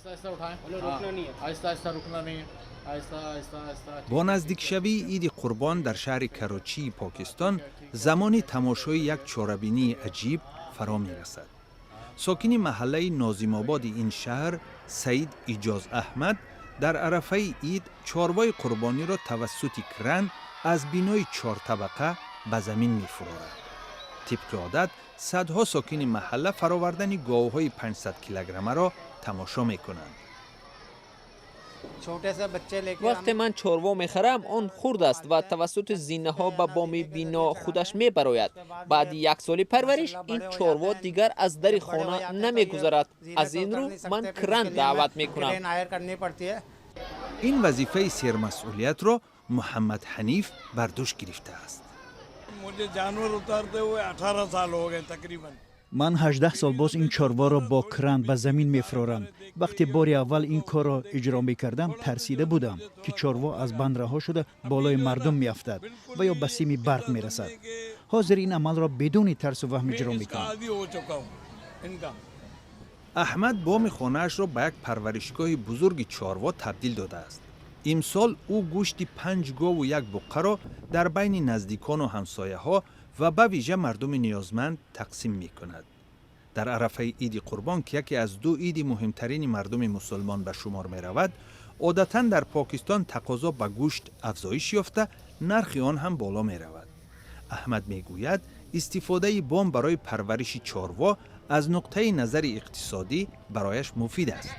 आहिस्ता आहिस्ता उठाएं। आहिस्ता आहिस्ता, रुकना नहीं है, आहिस्ता आहिस्ता आहिस्ता। Бо наздикшавии Иди Қурбон дар шаҳри Карочии Покистон замони тамошои як чорабинии аҷиб фаро мерасад. Сокини маҳаллаи Нозимободи ин шаҳр, Саид Иҷоз Аҳмад, дар арафаи ид чорвои қурбониро тавассути кран аз бинои чортабақа ба замин мефурорад. Тибқи одат, садҳо сокини маҳалла фаровардани говҳои 500 килограммаро тамошо мекунанд. Вақте ман чорво мехарам, он хурд аст ва тавассути зинаҳо ба боми бино худаш мебарояд. Баъди як соли парвариш ин чорво дигар аз дари хона намегузарад. Аз ин рӯ ман кран даъват мекунам. Ин вазифаи сермасъулиятро Муҳаммад Ҳаниф бар дӯш гирифтааст. मुझे जानवर उतारते हुए 18 साल हो गए तकरीबन। Ман 18 сол боз ин чорворо бо кран ба замин мефурорам. Вақте бори аввал ин корро иҷро мекардам, тарсида будам, ки чорво аз банд раҳо шуда, болои мардум меафтад ва ё ба сими барқ мерасад. Ҳозир ин амалро бидуни тарсу ваҳм иҷро इसका мекунам. आदी हो चुका हूँ इनका। Аҳмад боми хонаашро ба як парваришгоҳи бузурги чорво табдил додааст. Имсол ӯ гӯшти панҷ гову як буққаро дар байни наздикону ҳамсояҳо ва ба вижа мардуми ниёзманд тақсим мекунад. Дар арафаи Иди Қурбон, ки яке аз ду иди муҳимтарини мардуми мусулмон ба шумор меравад, одатан дар Покистон тақозо ба гӯшт афзоиш ёфта, нархи он ҳам боло меравад. Аҳмад мегӯяд, истифодаи бом барои парвариши чорво аз нуқтаи назари иқтисодӣ барояш муфид аст.